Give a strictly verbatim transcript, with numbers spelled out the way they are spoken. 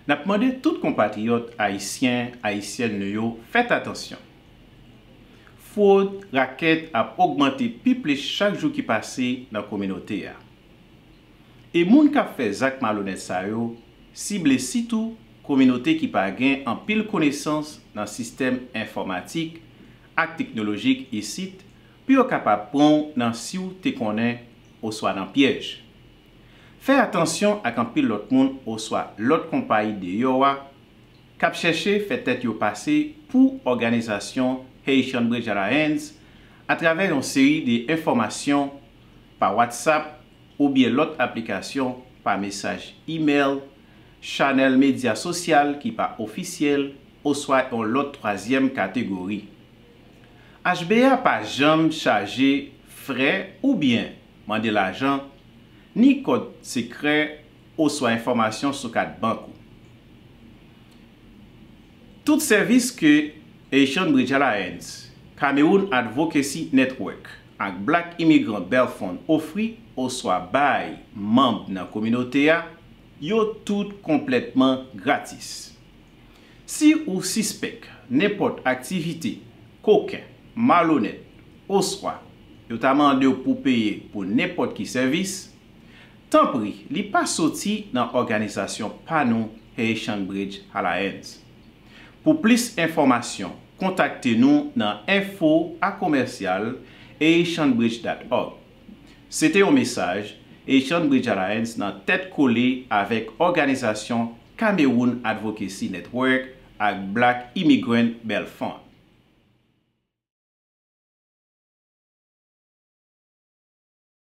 N ap mande tout konpatriyòt ayisyen, ayisyèn nou yo fèt atansyon. Fwod, rakèt ap ogmante pi plis chak jou ki pase nan kominote a. E moun k ap fè zak malonèt sa yo sible sitou kominote ki pa gen anpil konesans nan sistèm enfòmatik ak teknolojik isit pou yo kapab pran w nan si w te konnen oswa nan pyèj. Fè atansyon ak anpil lòt moun oswa lòt konpayi deyò a k ap chèche fè tèt yo pase pou òganizasyon Haitian Bridge Alliance atravè yon seri de enfòmasyon pa WhatsApp oubyen lòt aplikasyon, pa mesaj imèl, chanèl medya sosyal ki pa ofisyèl, oswa yon lòt twazyèm kategori. H B A pa janm chaje frè oubyen mande lajan, ni kòd sekrè oswa enfòmasyon sou kat bank ou. Tout sèvis ke Haitian Bridge Alliance, Cameroon Advocacy Network ak Black Immigrant Bail Fund ofri oswa bay manm nan kominote a, yo tout konplètman gratis. Si ou sispèk nenpòt aktivite koken, malonèt, oswa yo ta mande w pou peye pou nenpòt ki sèvis, tanpri, li pa soti nan òganizasyon pa nou, Haitian Bridge Alliance. Pou plis enfòmasyon, kontakte nou nan info a commercial haitian bridge dot org. Se te yon mesaj Haitian Bridge Alliance nan tèt kole avèk òganizasyon Cameroon Advocacy Network ak Black Immigrant Bail Fund.